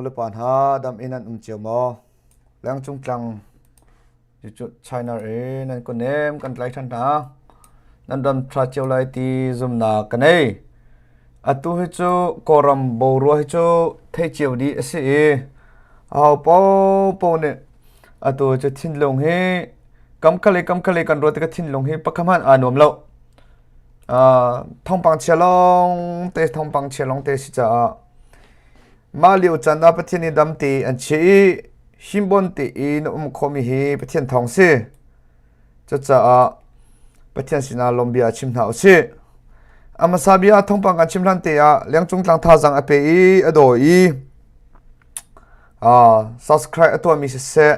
Nu le pa hna dam in an um cio maw? Lengcung tlang cu China i nan kunem kan tlai ṭhan hna. Nan ram ṭha cio lai ti zumnak ka nei. Atu hi cu Kawlram boruak hi cu thei cio dih a si i aho paohpaoh nih atu cu thinlung hi kamkhat kamkhat kan ruat tikah thinlung hi pakhat hmanh aa nuam lo. Thawngpang chia lawng te thawngpang chia lawng te si caah mah lio caan ah Pathian nih dam te an chiah i himbon tein na um khawhmi hi Pathian thawng si. Cucaah Pathian sinah lawmbia chim hna usih. A hmasa bia thawngpang kan chim hlan te ah lengcung tlang thazaang a pe i a daw i subscribe a tuahmi siseh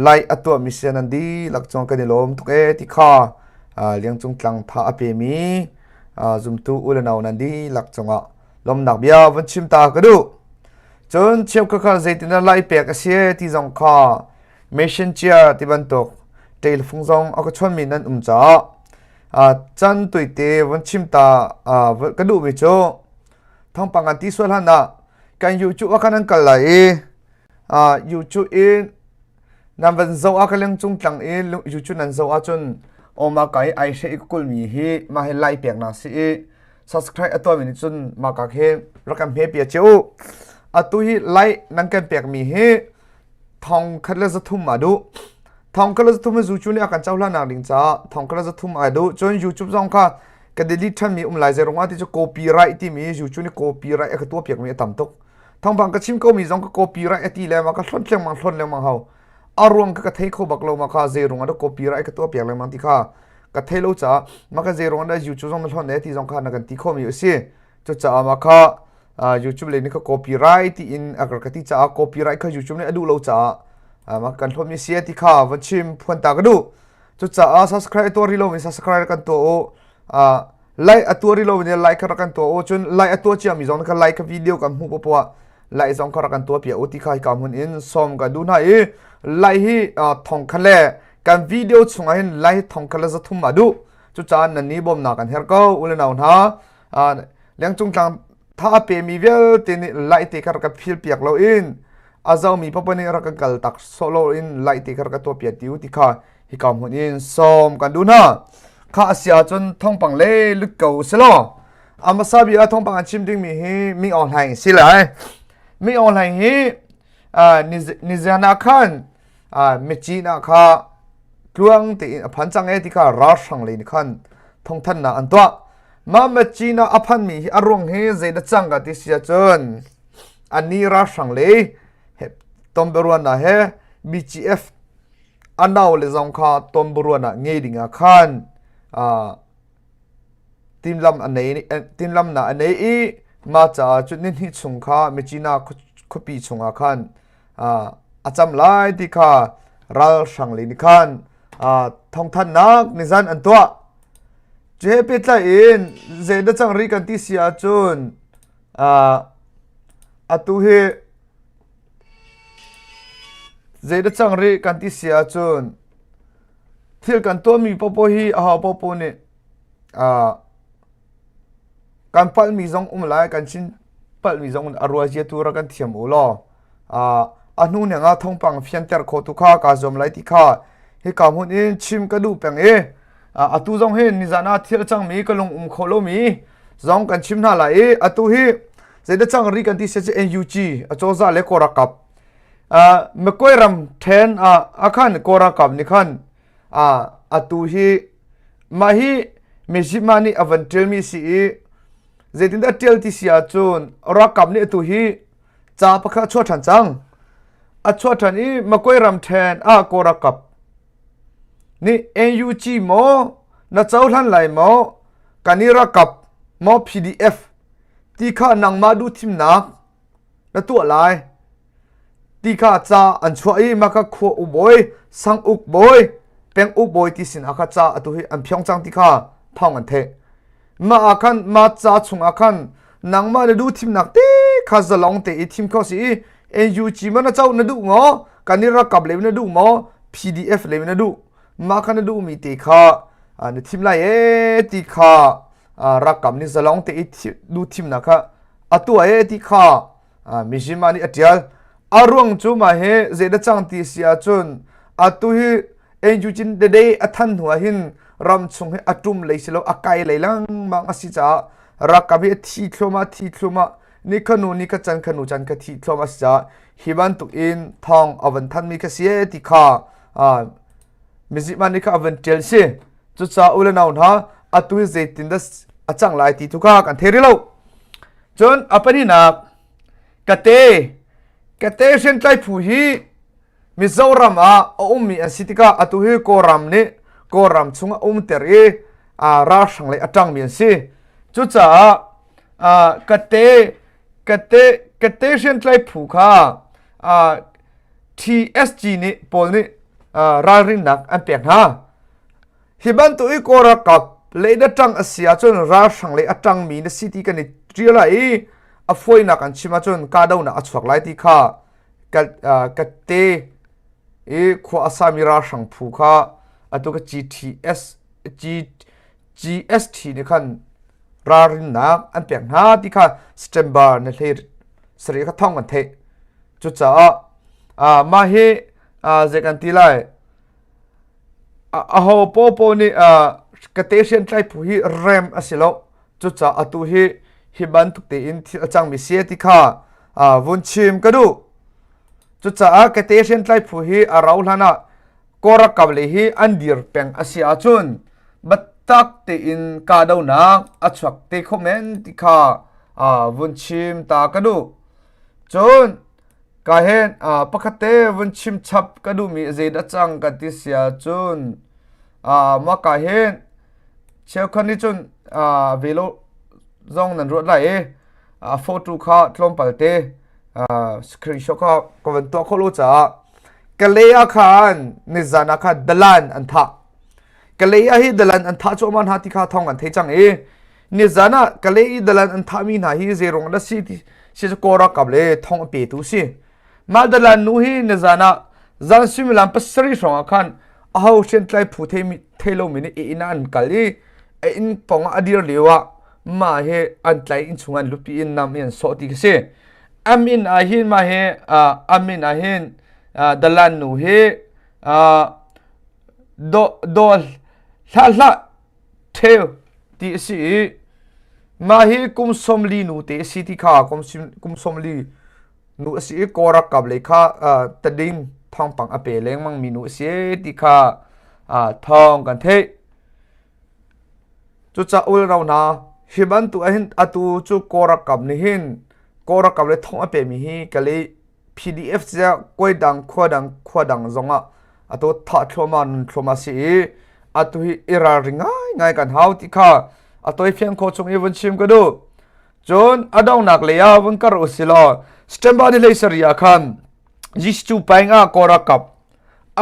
like a tuahmi siseh nan dihlak cung kan i lawm tuk ee ti kha lengcung tlang tha a pemi zumtu u le nau nan dihlak cungah lawmnak bia vun chim ta ka duh. Cun cheukhat kha zeitindah like pek a si ti zong kha messenger ti bantuk telefung zong a ka chawnmi nan um caah can tuite vun chim ta ka duhmi cu thawngpang an ti sual hlan ah kan YouTube ah khan an kal lai i YouTube in nan van zoh ah ka leng cung tlang i YouTube nan zoh ahcun oma ka i ai hre i kulmi hi mah hi lai pek na si i subscribe a tuahmi nih cun mah ka khi rak kan hme pia cheu atu hi like nan kan pekmi hi 1300 a duh. 1300 YouTube nih a kan cohlannak ding caah 1300 a duh. Cun YouTube zong kha ka delete ṭhanmi um lai zei ruangah ti cu copyright timi YouTube nih copyright a ka tuahpiakmi a tam tuk. Thawngpang ka chim komi zong ka copyright a ti le ma ka hlon lengmang hlon lengmang hau. A ruang ka ka thei kho bak lo ma kha zei ruangah dah copyright ka tuahpiak lengmang ti kha ka thei lo caah ma ka zei ruangah dah YouTube zong na hlon e ti zong kha na kan ti khomi a si. Cucaah mah kha YouTube lei nih kha copyright tiin a ka ti caah copyright kha YouTube nih a duh lo caah mah kan hlawmmi si ti kha van chim phuan ta ka duh. Cucaah subscribe a tuah rih lomi subscribe kan tuah u. Like a tuah rih lomi nih like kha rak kan tuah u. Cun like a tuah ciami zong kha like kha video kan hmuh poah like zong kha rak kan tuah piak u ti kha hika hmun in sawm ka duh hna i like hi thong kha le kan video chungah hin like thong kha le 300 a duh. Cucaah nan nih bawmnak kan herh ko u le nau hna. Lengcung tlang tha a pemi vialte nih laih te kha rak ka phil piak loin a zomi paoh nih rak kan kal tak sawh loin laih te kha rak ka tuah piak ti u ti kha hika hmun in sawm kan duh hna. Kha a si ahcun thawngpang le lut ko selaw a hmasa bik ah thawngpang an chim dingmi hi Ming Aung Hlaing si lai. Ming Aung Hlaing hi nizan ah khan Myitkyina ah kha tluang tein a phan cang e ti kha ralhrang lei nih khan thawngthanhnak an tuah. Mah Myitkyina a phanmi hi a ruang hi zeidah cang ka ti si ahcun annih ralhrang lei he tonbiaruahnak he BGF a nau le zong kha tonbiaruahnak ngei ding ah khan timlam a nei timlamnak a nei i mah caah cun nihnih chung kha Myitkyina khuapi chungah khan a cam lai ti kha ralhrang lei nih khan thawngthanhnak nizan an tuah. Cu he pehtlai in zeidah cang rih kan ti si ahcun atu hi zeidah cang rih kan ti si ahcun thil kan tuahmi paohpaoh hi aho paohpaoh nih kan palhmi zong um lai kan chin palhmi zong a ruazia tu rak kan thiam u law a hnu neng ah thawngpang fianter kho tu kha kaa zuam lai ti kha hika hmun in chim ka duh peng i atu zong hin nizan ah thil cangmi ka lung um kho lomi zong kan chim hna lai i atu hi zeidah cang ri kan ti se cu NUG acozah le kawlralkap Makoi ram then ah akhan kawlralkap nih khan atu hi mah hi Mizima nih a van ṭialmi si i zeitindah ṭial ti si ahcun ralkap nih atu hi ca pakhat a chuah ṭhan cang. A chuah ṭhan i Makoi ramṭhen ah Kawl ralkap nih NUG maw na cohlan lai maw kan i ralkap maw PDF ti kha nangmah duhthimnak na tuah lai ti kha ca an chuah i maka khua u bawi sang uk bawi peng uk bawi ti sin ah kha ca atu hi an phiong cang ti kha thawng an theh mah ah khan ma ca chung ah khan nangmah na duh thimnak te kha zalong te i thim kho si i NUG ma na cho na duh maw kan i rakap le na duh maw PDF le na duh mah kha na duh mi te kha na thim lai e ti kha rakam ni zalong te i duh thimnak kha atu e ti kha. Mizima nih a ṭial. A ruang cu mah hi zeidah cang ti si ahcun atu hi Enchin Dede a than hnu ah hin ram chung hi a ṭum lei si lo a kai lei lengmang a si caah ralkap hi a thi thluahmah thi thluahmah ni kha nu ni kha can kha nu can kha thi thluahmah a si caah hi bantuk in thawng a van thanmi kha si e ti kha mizima nih kha a van ṭial si. Cucaah u le nau hna atu hi zeitin dah a cang lai ti tu kha kan thei rih lo. Cun a pahnihnak kate kate hriamtlai phu hi Mizoram ah a ummi an si tikah atu hi Kawlram nih Kawlram chung a umter i ralhrang lei a ṭangmi an si. Cucaah kate kate kate hriamtlai phu kha TSG nih pawl nih ralrinnak an pek hna. Hi bantuk i Kawl ralkap lei na ṭang a si ahcun ralhrang lei a ṭangmi na si ti kan i ṭial lai i a fawinak an chim ahcun kahdohnak a chuak lai ti kha ka te i khua a sami ralhrang phu kha atu ka GTS G, GST nih khan ralrinnak an pek hna ti kha September ni hlei sarih kha thawng kan theih. Cucaah mah hi zei kan ti lai Aho pawpaw nih ka te hriamtlai phu hi rem a si lo. Cucaah atu hi hi bantuk tein thil a cangmi si ti kha vun chim ka duh. Cucaah ka te hriamtlai phu hi a rau hlan ah Kawl ralkap lei hi an dir peng a si ahcun biatak tein kahdohnak a chuak te kho men ti kha vun chim ta ka duh. Cun Ka hen pakhat te vun chim chap ka duhmi zeidah cang kan ti si ahcun mah ka hin cheukhat nih cun velo zong nan ruat lai i a photo kha tlawmpal te screenshot kha ka van tuah khawh lo caah Kalay ah khan nizan ah khan dalan an thah. Kalay ah hi dalan an thah cuahmah hna ti kha thawng an thei cang i nizan ah Kalay i dalan an thahmi hna hi zeiruang dah si ti si cu Kawl ralkap le thong a petu si. Mah dalan nu hi nizan ah zan suimilam pasarih hrawng ah khan aho hriamtlai phu thei lomi nih inn ah an kal i a inn pawng ah a dir lio ah mah hi an tlai inn chung an lupi in nam i an sawh ti khi si. Amin ah hin mah hi amin ah hin dalan nu hi do do hlah hlah Ṭheu ti a si i mah hi kum 40 nu te a si ti kha kum 40 nu a si i Kawl ralkap lei kha tading thawngpang a pe lengmang mi nu a si ti kha thawng kan theih. Cucaah ul ro hna hi bantuk ahhin atu cu Kawl ralkap nih hin Kawl ralkap le thong a pemi hi Kalay PDF cu koi dang khua dang khua dang zongah atu thah thluahmah nun thluahmah si i atu hi i ralring ngaingai kan hau ti kha a tawifiang khawh chung i vun chim ka duh. Cun a donghnak lei ah vun kar u si law September ni hlei sarih ah khan Jesuh paing ah Kawl ralkap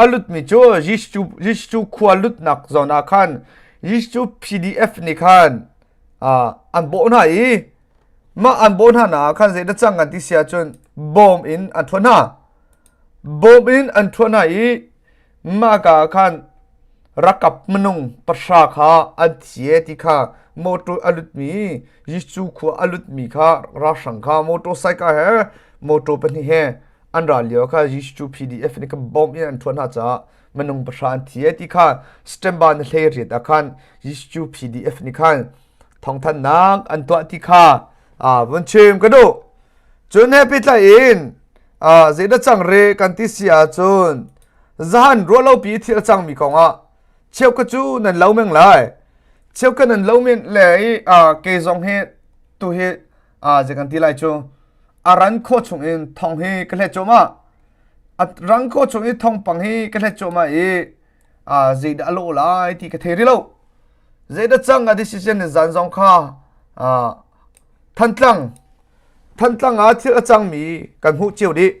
a lutmi cu Jesuh Jesuh khua lutnak zawn ah khan Jesuh PDF nih khan an bawh hna i Mah an bawh hna ah khan zeidah cang kan ti si ahcun bawm in an ṭhuat hna. Bawm in an ṭhuat hna i mah ka ah khan rakap minung pahra kha an thi e ti kha motor a lutmi Jesuh khua a lutmi kha ralhrang kha motorcycle he motor pahnih he an ra lio kha Jesuh PDF nih khan bawm in an ṭhuat hna caah minung pahra an thi e ti kha September ni 18 ah khan Jesuh PDF nih khan thawngthanhnak an tuah ti kha vun chim ka duh. Cun he pehtlai in zeidah cang re kan ti si ahcun zahan ruahlopi thil a cangmi kongah cheukhat cu nan lo meng lai. Cheukhat nan lo men le i ke zong hi tu hi zei kan ti lai cu a ran khawh chung in thong hi ka hlet cuahmah. A rang khawh chung i thongpang hi ka hlet cuahmah i zeidah a lawh lai ti ka thei rih lo. Zeidah cang a decision in zan zong kha Thantlang Thantlang ah thil a cangmi kan hmuh cio dih.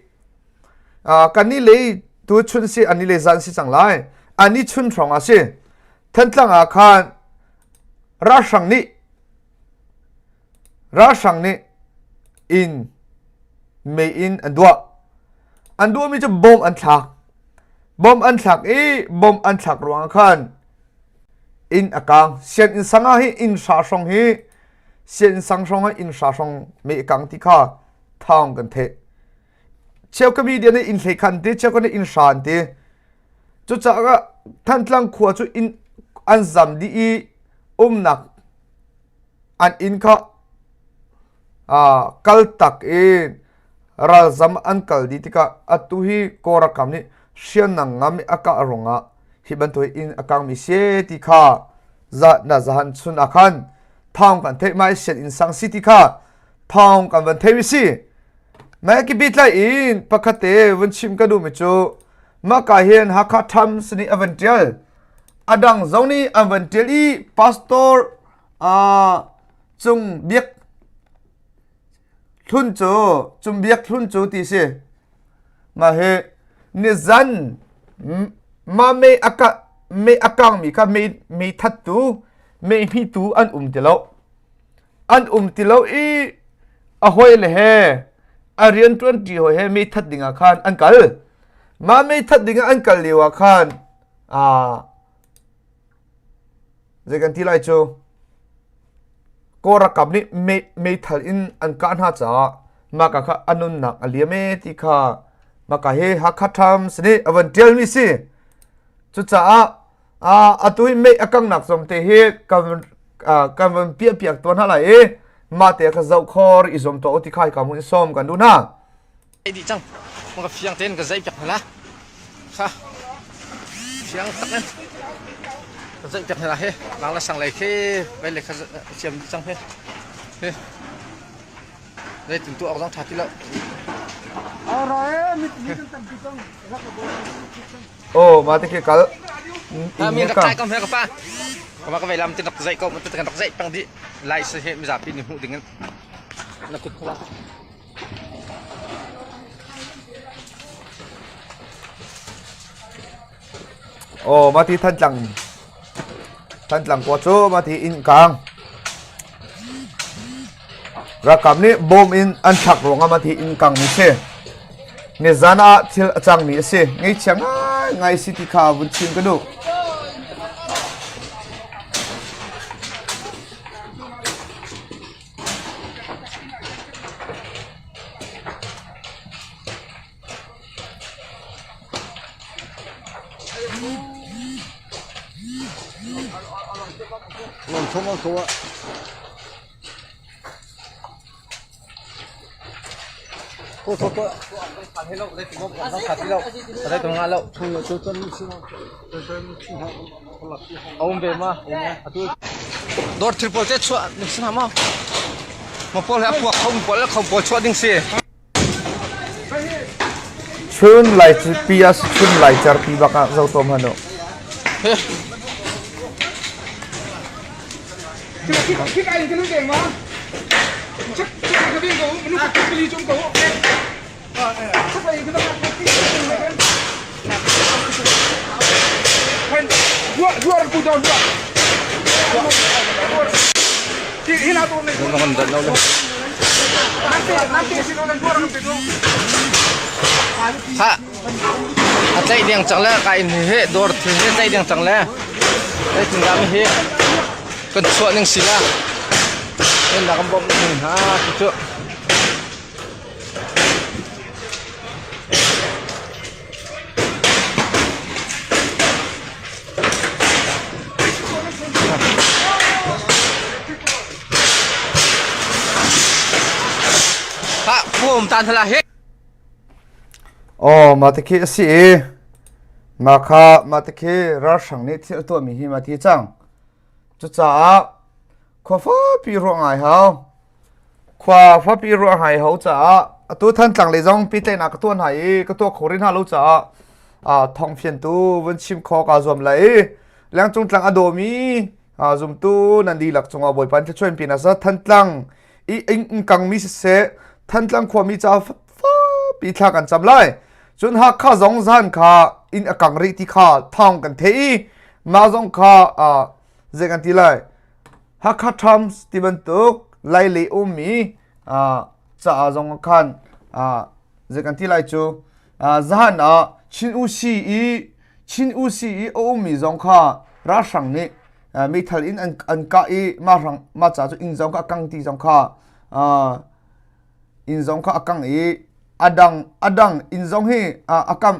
Kan nih lei tu chun si ani le zan si cang lai. Ani chun hrawng ah si. Thantlang ah khan ralhrang nih ralhrang nih inn mei in an duah. An duahmi cu bom an thlak. Bom an thlak i bom an thlak ruangah khan inn a kang. Sianginn sang ah hi inn hra hrawng hi sianginn sang hrawng ah inn hra hrawng mei a kang ti kha. thawng kan theih. Cheu ka media nih inn hlei khan ti, cheu ka nih inn hra an ti. Cucaah Thantlang khua cu inn an zam dih i umnak an inn kha kaltak in ralzam an kal dih tikah atu hi Kawl ralkap nih hriamnam ngam i a kah ruangah hi bantuk inn a kangmi si ti kha na zahan chun ah khan thawng kan theih ma sian inn sang si ti kha thawng kan van theih mi si. Mah ki bitlai in pakhat te vun chim ka duhmi cu mah hin Hakha Times nih a van ṭial. A dang zong nih an van ṭial i pastor Cung Biak Hlun cu Cung Biak Hlun cu ti si. Mah hi nizan mah mei a ka mei a kangmi kha mei mei thattu mei hmitu an um ti lo. An um ti lo i a hawi le he a rianṭuan ṭi hawi he mei that ding ah khan an kal. Mah mei that ding ah an kal lio ah khan zei kan ti lai cu Kawl ralkap nih meithal in an kah hna caah mah kha a nunnak a liam ee ti kha mah hi Hakha Times nih a van ṭialmi si. Cucaah atu hi mei a kangnak zong te hi kan van piahpiak tuan hna lai i mah te ka zoh khor i zuam tuah u ti kha hika hmun in sawm kan duh hna. dih cang ka fiang tein ka zaih piak hna la kha fiang tak in ka zaih piak hna la he lang la sang lei khi vai le kha siam dih cang he he zei tin tu awk zong tha ti lo Oh, mah te khi kal. Mi rak tlai ko he ka pa. Ka ka vei lam tin rak zaih ko, ma kan rak zaih pang dih. Lai se he mizapi nih hmuh ding in. Na kut khala. Aw mah ti Thantlang Thantlang khua cu mah ti inn kang ralkap nih bom in an thlak ruangah mah ti inn kang mi si. Nizan ah thil a cangmi a si. Ngaihchia ngaingai si ti kha vun chim ka duh. Dawr thil pawl te chuah ding si hna maw? Ma pawl he a puak kho pawl le kho pawl chuah ding si. Chun lai pi as chun lai char pi bak ah zo tom hanu. Ha a tlaih deng cang le ka in hi dawr thil hi tlaih deng cang le zeitin dah mi hi kan chuah ning si la na kan bawmh ning ha cu Ha pum tan hala he Aw mah te khi a si i mah kha mah te khi ralhrang nih thil a tuahmi hi mah ti cang. Cucaah khua fapi ruah ngai hau. Khua fapi ruah ngai hau caah atu Thantlang lei zong pehtlaihnak ka tuah hna i ka tuah kho rih hna lo caah thawngfiantu vun chim kho kaa zuam lai i lengcung tlang a dawmi zumtu nan dihlak cungah Bawipa in thluachuah in pe hna seh. Thantlang i inn kangmi siseh Thantlang khuami caah fapi thla kan cam lai. Cun Hakha zong zan kha inn a kang rih ti kha thawng kan theih i mah zong kha zei kan ti lai Hakha Times ti bantuk Lailei ummi caah zong khan zei kan ti lai cu zahan ah Chin Usi i Chin Usi i a ummi zong kha ralhrang nih meithal in an kah i mah rang mah ca cu inn zong kha a kang ti zong kha. Inn zong kha a kang i a dang a dang inn zong hi a kamh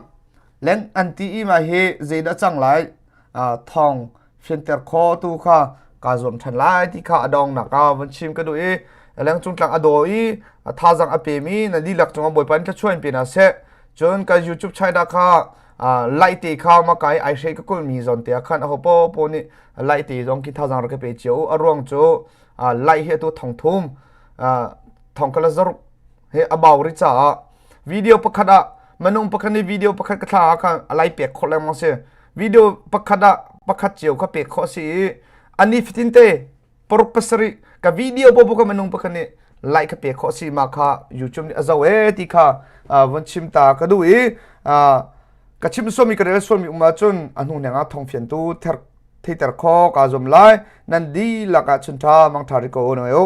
leng an ti i mah hi zeidah cang lai thawng fianter kho tu kha kaa zuam ṭhan lai ti kha a dongnak ah von chim ka duh i lengcung tlang a daw i thazang a pemi na dihlak cungah Bawipa in thluachuah in pe hna seh. Cun ka YouTube channel kha like te kha ma kai ai hrei ka kulmi zawn te ah khan aho popo nih like te zong khi thazang rak ka pe cio u. A ruang cu like hi atu thong thum thong kala zaruk he a bau ri caah video pakhat ah minung pakhat nih video pakhat ka thla ah khan a lai pek khawh lengmang si. Video pakhat ah pakhat cio kha pek khawh si i ani fatin te paruk pasarih ka video popo ka minung pakhat nih like ka pek khawh si ma kha YouTube nih a zo e ti kha von chim ta ka duh i ka chim suami ka rel suami um ahcun a hnu neng ah thong fian tu ther theiter kho ka zum lai nan dihlak ah chun tha mang tha ri ko no yo.